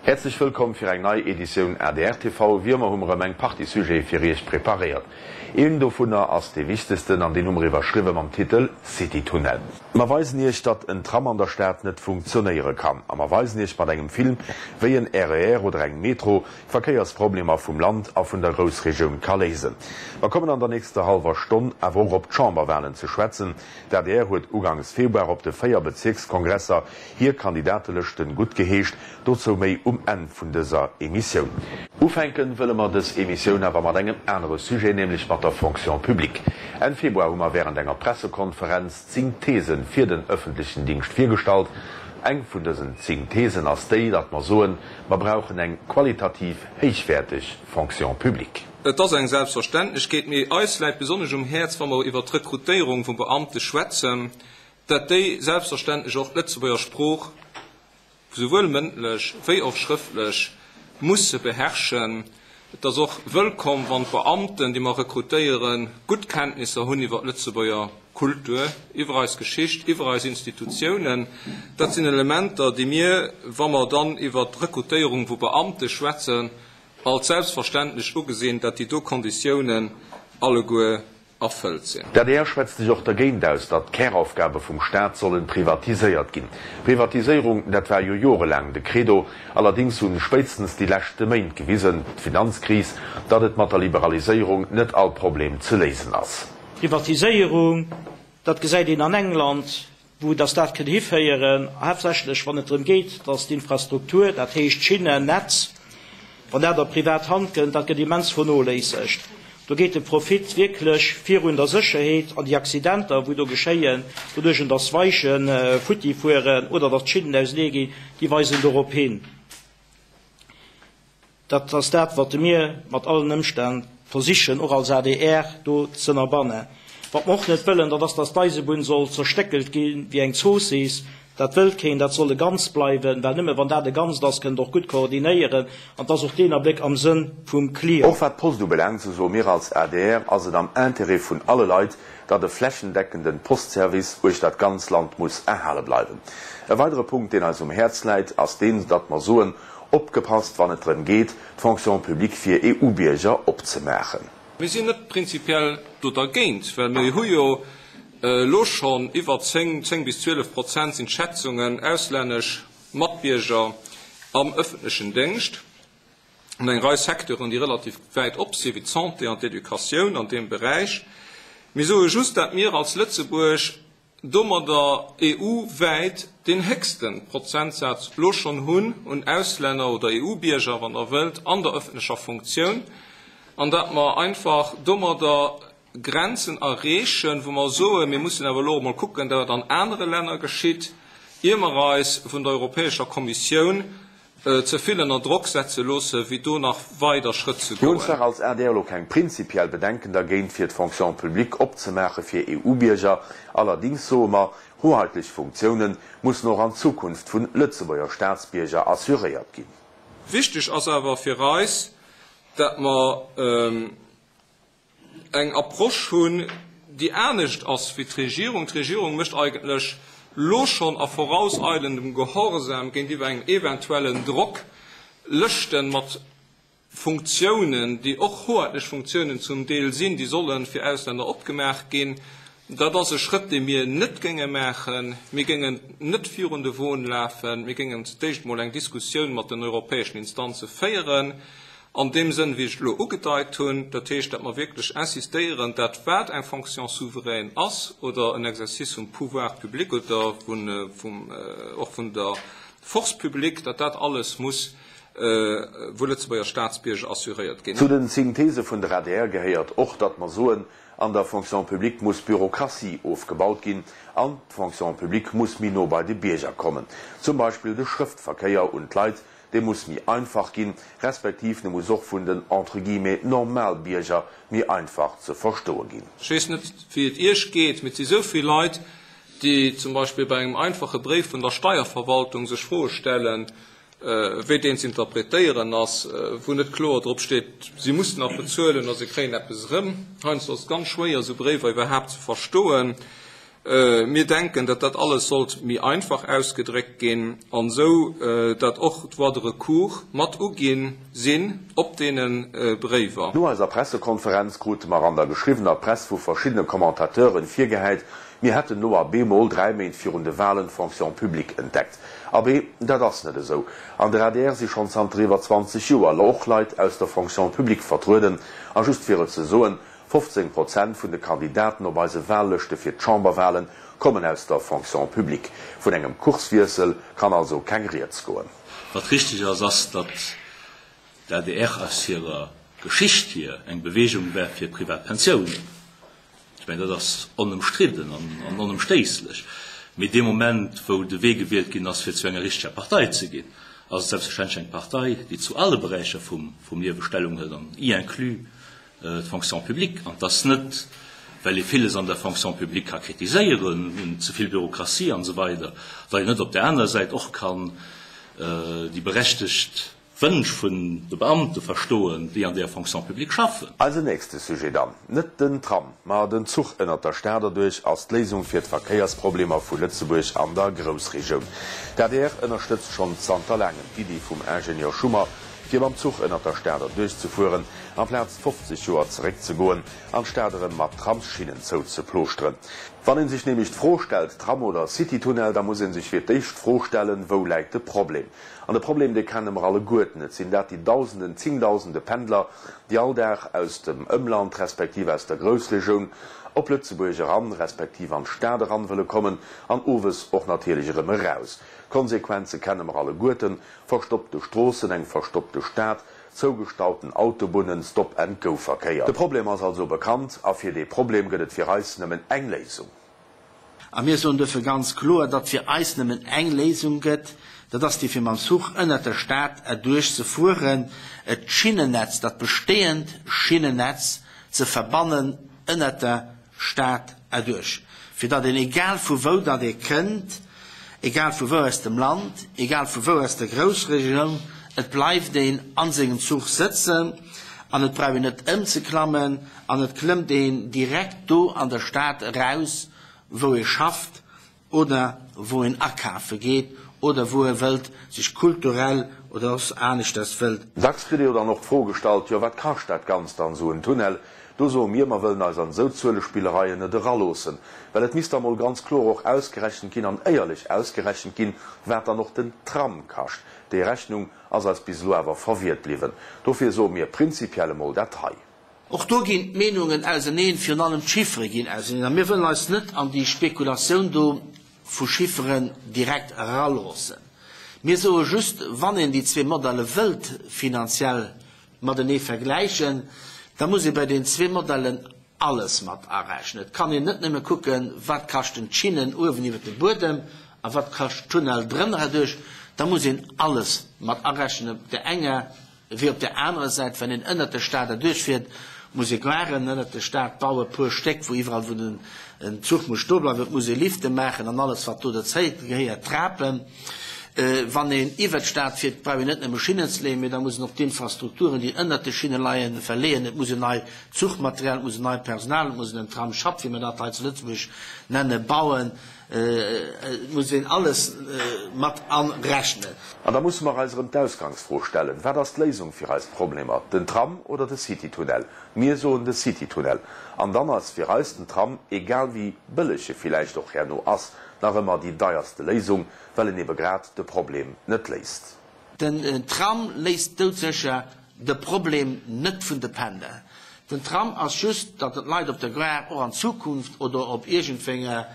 Häerzlech wëllkomm fir eng nei Editioun adr TV. Wéi ëmmer hu mer erëm eng Partie Sujete fir Iech preparéiert. Een dovunner ass dee wichtegsten an deen hu mer iwwerschriwwe mam Titel City-Tunnel. Mer weisen Iech, datt en Tram an der Stad net funktionéiere kann a mer weisen Iech mat engem Film, wéi en RER oder eng Metro d'Verkéiersproblemer vum Land a vun der Groussregioun ka léisen. Mer kommen an der nächster hallwer Stonn awer och op d'Chamberwalen ze schwätzen. D'adr huet ugangs Februar op de 4 Bezierkskongresser hir Kandidatelëschten guttgeheescht. Dozou méi um Enn vun dëser Emissioun. Ufänken wëlle mer dës Emissioun awer mat engem anere Sujet, nämlech mat der Fonction publique. Enn Februar hu mer während enger Pressekonferenz 10 Thesen fir den öffentlichen Dingscht virgestallt. Eng vun dësen 10 Thesen ass déi, datt mer soen, mer brauchen eng qualitativ héichwäerteg Fonction publique. Et ass eng Selbstverständlechkeet, mee eis läit besonnesch um Häerz, wa mer iwwert d'Rekrutéierung vu Beamte schwätzen, dat déi selbstverständlech och d'Lëtzebuerger Sprooch souwuel mëndlech wéi och schrëftlech musse beherrschen. Et ass och wëllkomm, wann d'Beamten, déi mer rekrutéieren, gutt Kenntnisser hunn iwwer d'Lëtzebuerger Kultur, iwwer eis Geschicht, iwwer eis Institutiounen. Dat sinn Elementer, déi mir, wa mer dann iwwer d'Rekrutéierung vu Beamte schwätzen, als selbstverständlech ugesinn, dat déi do Konditiounen alleguer erfëllt sinn. D'adr schwätzt sech och dergéint aus, datt d'Käraufgabe vum Staat sollen privatiséiert ginn. Privatiséierung, dat war jo jorelaang de Credo. Allerdings hunn spéitstens déi leschte Méint gewisen, d'Finanzkris, datt et mat der Liberaliséierung net all Problem ze léisen ass. Privatiséierung, dat gesäit een an England, wou dass dat kënn hiféieren, haaptsächlech wann et drëm geet, dass d'Infrastruktur, dat heescht d'Schinnen, Netz, wann dat a privat Hand kënnt, dat gëtt immens vernoléissegt. Do geet de Profit wierklech virun der Sécherheet an déi Accidenter, wou do geschéien, doduerch dass Weiche futti fueren oder dass d'Schinnen ausenee ginn, déi weisen dorop hin. Dat ass dat, wat mir mat allen Ëmstänn versichen, och als adr, do z'ënnerbannen. Wat mer och net wëllen, dat ass, dass d'Eisebunn soll zerstéckelt gi wéi eng Zoossiss. Dat wëllt keen. Dat soll e Ganzt bleiwen, well nëmme wann dat e Ganzt ass, kënnt et och gutt koordinéieren. An et ass och deen Abléck am Sënn vum Client. Och wat d'Post ubelaangt, sou soe mir als adr, ass et am Intérêt vun alle Leit, datt e flächendeckenden Postservice uechter d'ganz Land muss erhale bleiwen. E weidere Punkt, deen eis um Häerz läit, ass deen, datt mer soen, Opgepasst, wann et drëm geet, d'Fonction publique fir EU-Bierger opzemaachen. Mir sinn net prinzipiell do dergéint, well mir hu jo elo schonn iwwer 10, 10 bis 12 Prozent sinn d'Schätzungen, auslännesch Matbierger am öffentlechen Déngscht an eng Rei Secteuren, déi relativ wäit op sinn, wéi d'Santé an d'Educatioun an deem Beräich. Mir soe just, dat mir als Lëtzebuerg domadder EU-wäit deen héchste Prozentsaz elo schonn hunn un Auslänner oder EU-Bierger, wann Der wëllt, an der öffentlecher Funktioun, an dat mer einfach domadder Grenzen erreechen, wou mer soen, mir mussen awer elo och emol kucken, dat wat an anere Länner geschitt, ier mer eis vun der Europäescher Kommissioun ze vill ënner Drock setze loosse wéi do nach weider Schrëtt ze Mir hunn goen. zwar als adr elo keng prinzipiell Bedenken dergéint, fir d'Fonction publique opzemaache fir EU-Bierger, allerdings soe mer, hoheitlech Funktiounen mussen och an Zukunft vun Lëtzebuerger Staatsbierger assuréiert ginn. Wichteg ass awer fir eis, dat mer eng Approche hunn, déi anescht ass wéi d'Regierung. D'Regierung mécht eigentlech elo schonn a vorauseilendem Gehorsam géintiwwer engem eventuellen Drock Lëschte mat Funktiounen, déi och hohetlech Funktiounen zum Deel sinn, déi solle fir Auslänner opgemaach ginn. Dat ass e Schrëtt, dee mir net géinge maachen. Mir géingen net virun de Won lafen. Mir géingen zu d'éischt emol eng Diskussioun mat den europäeschen Instanze féieren. An deem Sënn, wéi ech et elo ugedeit hunn, dat heescht, datt mer wierklech insistéieren, dat wat eng Fonction souveraine ass oder en Exercice vum Pouvoir public oder vum, och vun der Force publique, datt dat alles muss vu Lëtzebuerger Staatsbierger assuréiert ginn. Zu den 10 These vun der adr gehéiert och, datt mer soen, an der Fonction publique muss Bürokratie ofgebaut ginn an d'Fonction publique muss méi no bei de Bierger kommen. Zum Beispill de Schrëftverkéier un d'Leit, Dee muss méi einfach ginn, respektiv ne muss och vun den entre guillemets Normalbierger méi einfach ze verstoe ginn. Ech weess net, wéi et Iech geet, mee et si sou vill Leit, déi zum Beispill bei engem einfache Bréif vun der Steierverwaltung sech Froe stellen, wéi deen ze interpretéieren ass, wou net kloer drop steet, si mussen nach bezuelen oder si kréien eppes erëm. Heiansdo ass et ganz schwéier, esou Bréiwer iwwerhaapt ze verstoen. Mir denken, datt dat alles sollt méi einfach ausgedréckt ginn an esou datt och d'Voies de recours mat uginn sinn op deene Bréiwer. No eiser Pressekonferenz krute mer an der geschriwwener Press vu verschiddene Commentateuren virgehäit, mir hätten lo a bemol, 3 Méint virun de Wahlen, d'Fonction publique entdeckt. Abee, dat ass net esou. An der adr si schonn zanter iwwer 20 Joer och Leit aus der Fonction publique vertrueden. A just fir et ze soen, 15 Prozent vun de Kandidaten op eise Wahllëschte fir d'Chamberwahlen kommen aus der Fonction publique. Vun engem Kurswiessel kann also keng Rieds goen. Wat richteg ass, ass, datt d'ADR aus hirer Geschicht hier eng Bewegung war fir privat Pensiounen. Ech mengen, dat ass onëmstridden an onëmstéisslech. Mee dee Moment, wou de Wee gewielt ginn ass, fir zu enger richteger Partei ze ginn, ass et selbstverständlech eng Partei, déi zu alle Beräicher vum Liewe Stellung hëlt an y inclus d'Fonction publique. An et ass net, well ee villes an der Fonction publique ka kritiséieren, un ze vill Bürokratie an esou weider, datt een net op där anerer Säit och kann déi berechtegt Wënsch vun de Beamte verstoen, déi an där Fonction publique schaffen. Eisen nächste Sujet dann, Net den Tram, ma den Zuch ënnert der Stad erduerch ass d'Léisung fir d'Verkéiersproblemer vu Lëtzebuerg an der Groussregioun. D'adr ënnerstëtzt schonn zanter laangem d'Iddi vum Ingenieur Schummer, fir mam Zuch ënnert der Stad erduerchzefueren, amplaz 50 Joer zeréckzegoen an d'Stad erëm mat Tramsschinnen zouzeplooschteren. Wann een sech nämlech d'Fro stellt, Tram oder Citytunnel, da muss een sech fir d'éischt d'Fro stellen, Wou läit de Problem? An de Problem, dee kenne mer alleguerten, Et sinn dat déi Dausenden, Zingdausende Pendler, déi all Dag aus dem Ëmland respektiv aus der Groussregioun op Lëtzebuerg eran, respektiv an d'Stad eran wëlle kommen an owes och natierlech erëm eraus. D'Konsequenze kenne mer alleguerten, Verstoppte Stroossen, eng verstoppte Stad, zougestauten Autobunnen, Stop-and-Go-Verkéier. De Problem ass also bekannt a fir dee Problem gëtt et fir eis nëmmen eng Léisung. A mir soen duerfir ganz kloer, datt fir eis nëmmen eng Léisung gëtt, dat ass déi fir mam Zuch ënnert der Stad erduerch ze fueren, et d'Schinnennetz, dat bestehend Schinnennetz ze verbannen ënnert der Stad erduerch, fir datt een, egal vu wou datt ee kënnt, egal vu wou aus dem Land, egal vu wou aus der Groussregioun, et bleift een a sengem Zuch sëtzen an et brauch een net ëmzeklammen an et klëmmt een direkt do an der Stad eraus, wou ee schafft oder wou een akafe geet oder wou e wëllt sech kulturell oder soss aneschters wëllt. Dacks kritt ee jo dann och d'Fro gestallt, jo wat kascht dat Ganzt dann, esou en Tunnel? Do soe mir, mer wëllen eis an esou Zuelespillereien net eraloossen, well et misst da mol ganz kloer och ausgerechent ginn an éierlech ausgerechent ginn, wat dann och den Tram kascht. Déi Rechnung ass eis bis elo awer verwiert bliwwen. Dofir soe mir prinzipiell emol dat hei. Och do ginn d'Meenungen auseneen, virun allem d'Chiffere ginn auseneen. A mir wëllen eis net an déi Spekulatioun do vu Chifferen direkt eraloossen. Mir soe just, wann een déi zwee Modelle wëllt finanziell matenee vergläichen, da muss ee bei den zwee Modellen alles mat arechnen. Et kann een net nëmme kucken, wat kaschten d'Schinnen uewen iwwer de Buedem a wat kascht d'Tunnel drënner erduerch. Da muss een alles mat arechnen op där enger Wéi op där anerer Säit, wann een ënnert der Stad erduerch fiert, muss ee Garen ënnert der Stad bauen, e puer Stéck, wou iwwerall wou den Zuch muss stoe bleiwen, et muss ee Lifte maachen an alles wat do derzéi gehéiert, Trapen. Wann een iwwert d'Stad fiert, brauch een net nëmme Schinnen ze leeën, mee da muss een och d'Infrastrukturen, déi ënnert de Schinne leien, verleeën. Et muss een nei Zuchmaterial, et muss een neit Personal, et muss een en Tramsschapp, wéi mer dat hei zu Lëtzebuerg nennen, bauen. Et muss een alles mat anrechnen. An da musse mer eis erëm d'Ausgangsfro stellen, Wat ass d'Léisung fir eis Problemer? Den Tram oder de Citytunnel? Mir soen de Citytunnel. An dann ass fir eis den Tram, egal wéi bëlleg e villäicht och herno ass, nach ëmmer déi deierste Léisung, well en ebe grad de Problem net léist. Den Tram léist doudsécher de Problem net vun de Pendler. Den Tram ass just, datt d'Leit op der Gare och an Zukunft oder op iergendwenger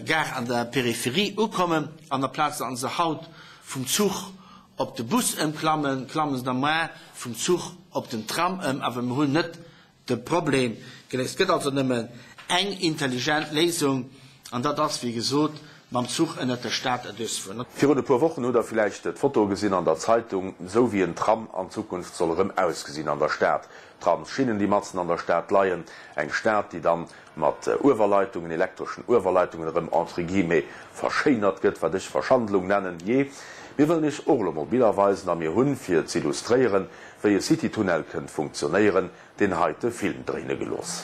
Gare an der Peripherie ukommen an aplaz datt se haut vum Zuch op de Bus ëmklammen, klammen se da moar vum Zuch op den Tram ëm. Awer mir hunn net de Problem geléist. Et gëtt also nëmmen eng intelligent Léisung, an dat ass, wéi gesot, mam Zuch ënnert der Stad erduerchzefueren. Virun e puer Wochen hutt der villäicht d'Foto gesinn an der Zeitung, esou wéi en Tram an Zukunft soll erëm ausgesinn an der Stad. Tramsschinnen, déi matzen an der Stad leien, eng Stad, déi dann mat Uewerleitungen, elektreschen Uewerleitungen erëm entre guillemets verschéinert gëtt, wat ech Verschandelung nennen. Jee, mir wëllen iech och elo mol Biller weisen a mir hunn, fir z'illustréieren, wéi e Citytunnel kënnt funktionéieren, deen heite Film dréine gelooss.